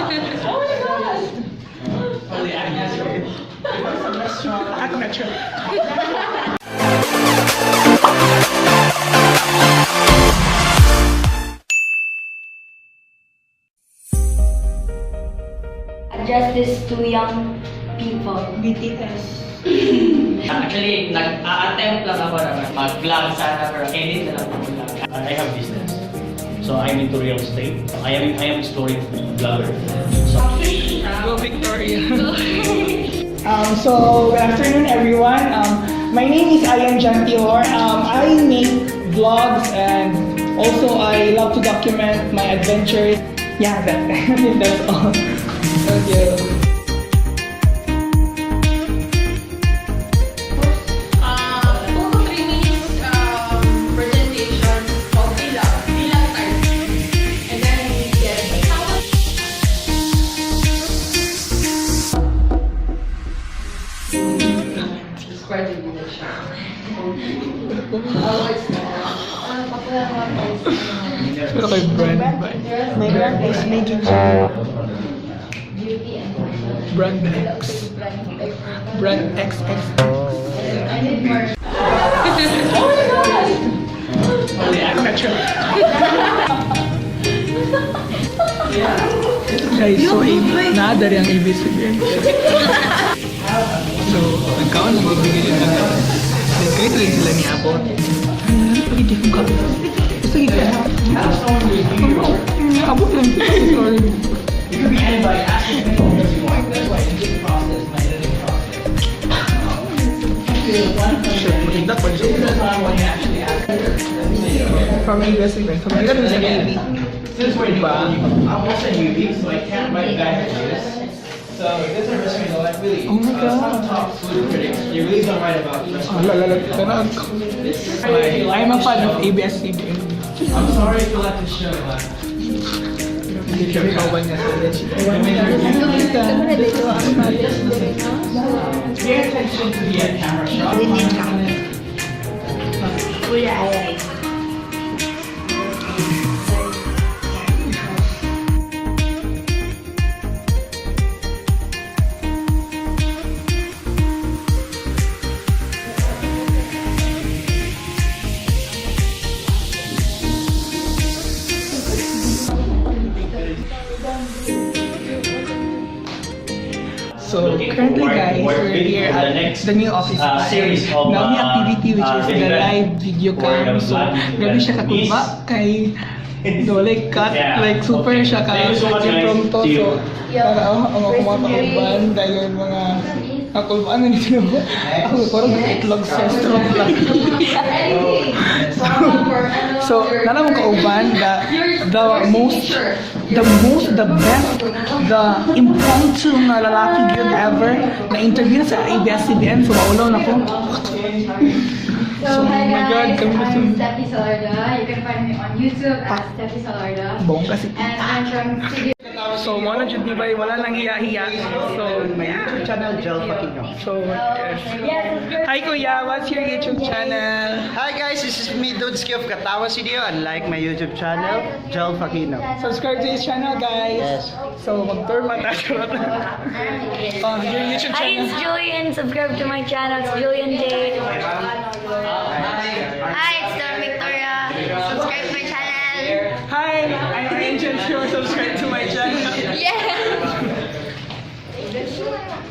Oh my God! Only Metro. Ako Metro. Address this to young people. BTS. Actually, nag-a-attempt lang ako na mag-vlog sana pero edit na lang ako vlog. I have business. So I'm into real estate. I am exploring vlogger. So Go Victoria. So, good afternoon, everyone. My name is Ayan Jantior. I make vlogs and also I love to document my adventures. Yeah, I think that's all. Thank you. 2 to 3 minutes presentation of bilang, bilang type. And then we get how Square din na siya. Oh, it's Pero kay brand ba? My brand is making Beauty and fashion. Brand X. Brand XXX. I need more. Oh my God! Ako Metro. Guys, so naadari ang ABS-CBN. So, nagkaon lang bibigay nila na. Then, kahit rin sila ni Abot. Ano, pagiging ko ka. Basta gigil. Abot lang. Sorry. You could be anybody, ask as many questions you want. That's why it's a process, my editing process. Shit, maganda pa This is the time when you actually ask. From ABS-CBN. Familiar rin sa AB. Since we're new, I'm also a newbie, so I can't write bad reviews. So if there's a restaurant you like, really, Oh my some God. top food critics, they really don't write about restaurants. Lalala, tanaan ko. I'm a fan of ABS-CBN. I'm sorry if you like to show, but Hindi kami kauban niya sa legit. Pay attention to the camera shot. Kuya, ay. So Looking currently forward guys, to work we're with here for the at next, the new office. Series of, Now may activity which is the the event live video or cam. the So vlogging grabe event siya kakulba kay no like cut Yeah, like super okay. siya ka Thank you so much, guys. impromptu. See you. So para oh, ang mga kauban dahil mga kakulbaan na nito na ako parang itlog sa straw lang. So, nana mong kauban, the most, the best, the impromptu nga lalaki gyud ever na interview na sa ABS-CBN. So, maulaw na ko. So, So, hi oh my God, guys, kami na I'm sa- Steffi Salarda. You can find me on YouTube at Steffi Salarda. Bongga si And I'm from Studio So, mo na jud ni bay, wala nang hiya-hiya. So, My YouTube channel, Jel Paquino. So, yes. Yes, of course. Hi Kuya, what's your YouTube channel? Hi guys, this is me, Dudski of Katawa Studio, and like my YouTube channel, Jel Paquino. Subscribe to his channel, guys. Yes. So, mag-tour pa tayo. Oh, your YouTube Hi, channel. it's Julian. Subscribe to my channel. It's Julian J. Hi, it's Don Victoria. Subscribe to my channel. Hi, I'm Angel Shore. Subscribe to my channel. Yeah.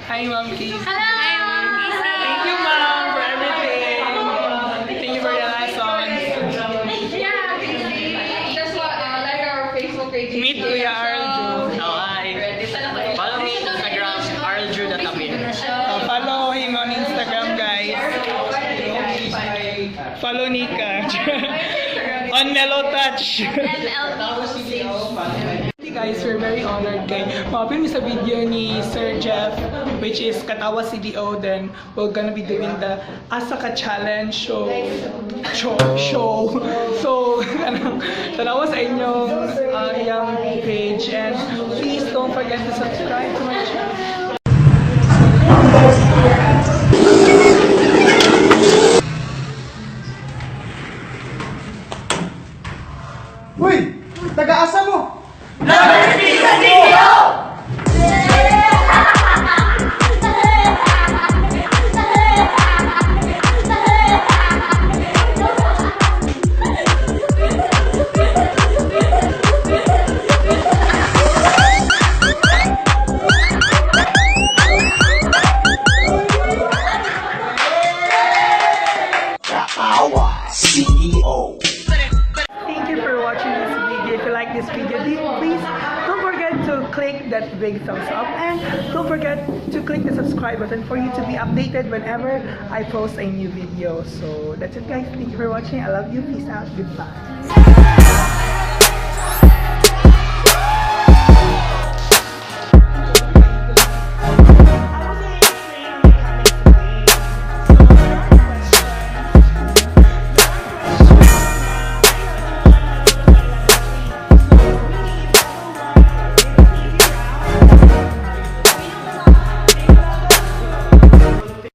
Hi, Ma'am Casey. Hello. Hi, Mom Casey. Thank you, Ma'am, for everything. Thank you for the lessons. Yeah. Just like our Facebook page. Meet Kuya Arjo. Oh, hi. Follow me on Instagram, arljud.amir. Follow him on Instagram, guys. Follow Nika. On Mellow Touch. Hey guys, we're very honored kay ma-appear mi sa video ni Sir Jeff, which is Katawa CDO. Then we're gonna be doing the Asaka Challenge show. Show. Show. So, ano, tanawa sa inyong iyang page and please don't forget to subscribe to my channel. Uy! Taga-asa mo? Number 3 sa CDO! click that big thumbs up and don't forget to click the subscribe button for you to be updated whenever I post a new video. So that's it, guys. Thank you for watching. I love you. Peace out. Goodbye.